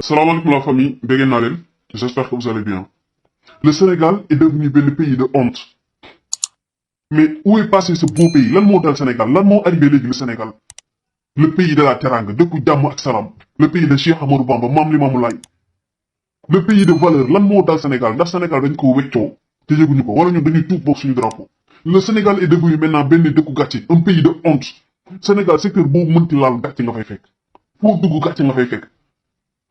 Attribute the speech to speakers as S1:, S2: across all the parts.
S1: Salam alaikum la famille, Begen Nalen, j'espère que vous allez bien. Le Sénégal est devenu le pays de honte. Mais où est passé ce beau pays? Lan moo dal Sénégal? Lan moo arrivé léegi le Sénégal? Le pays de la teranga, dëkku jàmm ak salaam. Le pays de Cheikh Amadou Bamba, Maam Limaamu Laay. Le pays de valeur, lan moo dal Sénégal? Ndax Sénégal dañ ko weccoo te yëguñu ko wala ñun dañuy tuub bokk suñu drapeau. Le Sénégal est devenu maintenant benn dëkku gàcce, un pays de honte. Sénégal secteur boobu mënti laal gàcce nga fay fekk. Foo dugg gàcce nga fay fekk.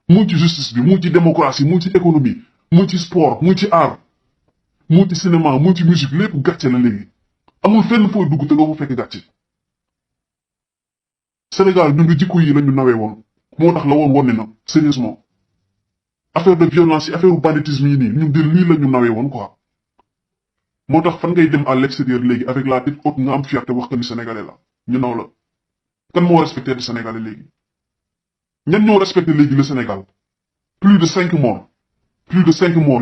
S1: Mu ci justice bi, mu ci démocratie, mu ci économie, mu ci sport, mu ci art, mu ci cinéma, mu ci musique, lépp gàcce la léegi. Amul fenn fooy dugg te doo fa fekk gàcce. Sénégal ñun jikko yi lañu nawee woon moo tax la woon wonni na sérieusement affaire de violence yi affaire banditisme yi nii ñun de lii la ñu nawee woon quoi. moo tax fan ngay dem à l'extérieur léegi avec la tête haute nga am fierté wax que ni sénégalais la ñu naw la kan moo respecté di sénégalais léegi. ñan ñoo respecté léegi le Sénégal plus de 5 morts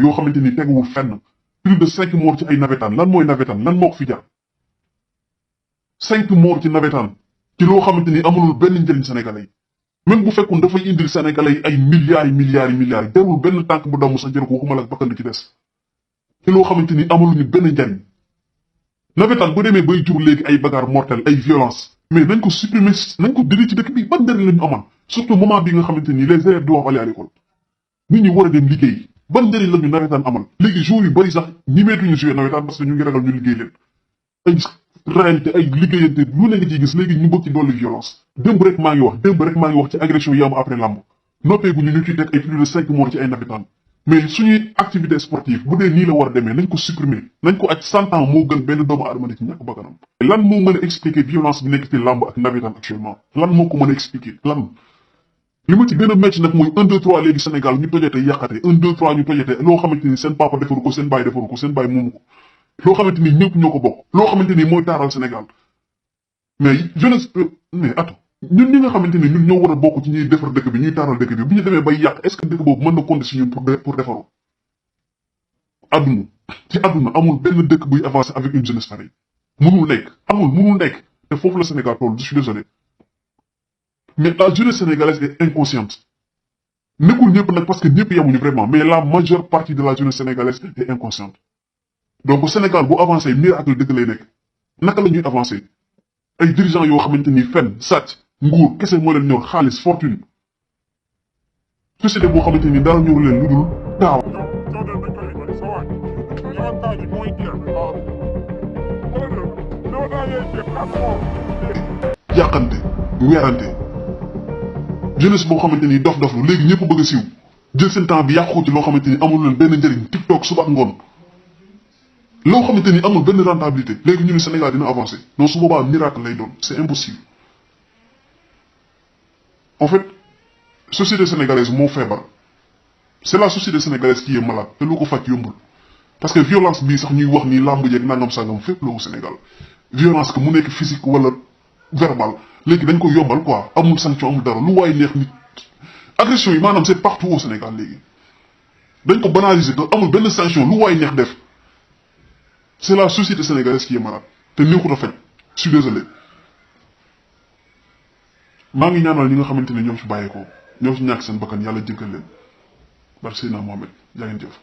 S1: yoo xamante ni teguwul fenn plus de 5 morts ci ay navétanes lan mooy navétane lan moo ko fi jar 5 morts ci navétane ci loo xamante ni amulul benn njëriñ sénégalais yi même bu fekkoon dafay indil sénégalais yi ay milliards jarul benn tànk bu damm sax jël ko waxuma la bakkan ci des ci loo xamante ni amuluñu benn njëriñ. navétane bu demee bay jur léegi ay bagarre mortelle ay violence mais nañ ko supprimer nañ ko dindi ci dëkk bi ban njëriñ la ñu amal surtout moment bi nga xamante ni les élèves doivent aller à l'école nit ñi war a dem liggéey ban njëriñ la ñu navétane amal. léegi jours yu bëri sax ñimeetuñu jouer navétane parce que ñu ngi ragal ñu liggéey leen ay réalité ay liggéeyante lu ne nga ciy gis léegi ñu bëgg ci dolli violence. démb rek maa ngi wax ci agression yi am après lamb noppeegu ñu ciy teg ay plus de 5 morts ci ay navétane mais suñuy activité sportive bu dee nii la war a demee nañ ko supprimer nañ ko aj 100 ans moo gën benn doomu aadama ci ñàkk bakkanam. lan moo mën a expliquer violence bi nekk ci lamb ak navétane actuellement lan moo ko mën a expliquer lan. li ma ci gën a métti nag mooy 1 2 3 léegi Sénégal ñu tojate yàqate 1 2 3 ñu tojate loo xamante ni seen papa defaru ko seen baay defaru ko seen baay moomu ko loo xamante ni ñëpp ñoo ko bokk loo xamante ni mooy taaral Sénégal mais jeunesse mais attends ñun ñi nga xamante ni ñun ñoo war a bokk ci ñuy defar dëkk bi ñuy taaral dëkk bi bu ñu demee bay yàq est-ce que dëkk boobu mën na compter si ñun pour defaru adduna amul benn dëkk buy avancer avec une jeunesse pareille mënul nekk te foofu la Sénégal toll je suis désolé mais la jeunesse sénégalaise est inconsciente nekkul ñëpp nag parce que ñëpp yamuñu vraiment mais la majeure partie de la jeunesse sénégalaise est inconsciente donc Sénégal bu avancé miracle dëgg lay nekk naka la ñuy avancé ay dirigeants yoo xamante ni fenn sàcc nguur kese moo leen ñor xaalis fortune société boo xamante ni dara ñëw leen lu dul taaw. yàqante weerante jeunesse boo xamante ni dof lu léegi ñëpp bëgg a siiw jël seen temps bi yàqu ci loo xamante ni amul leen benn njëriñ TikTok suba ak ngoon loo xamante ni amul benn rentabilité léegi ñu ne Sénégal dina avancer non su boobaa miracle lay doon c'est impossible. En fait société sénégalaise moo feebar c'est la société sénégalaise qui est malade te lu ko faj yombul parce que violence bii sax ñuy wax ni làmb jeeg nangam sangam fépp la wu Sénégal violence que mu nekk physique wala verbal léegi dañ ko yombal quoi amul sanction amul dara lu waay neex nit agression yi maanaam c'est partout au Sénégal léegi dañ ko banaliser te amul benn sanction lu waay neex def c'est la société sénégalaise qui est malade te neexut a faj je suis désolé. maa ngi ñaanal ñi nga xamante ne ñoom ci bàyyeekoo ñoom ci ñàkk seen bakkan yàlla jéggal leen barke Seydina Mohamed jaa ngeen jëf.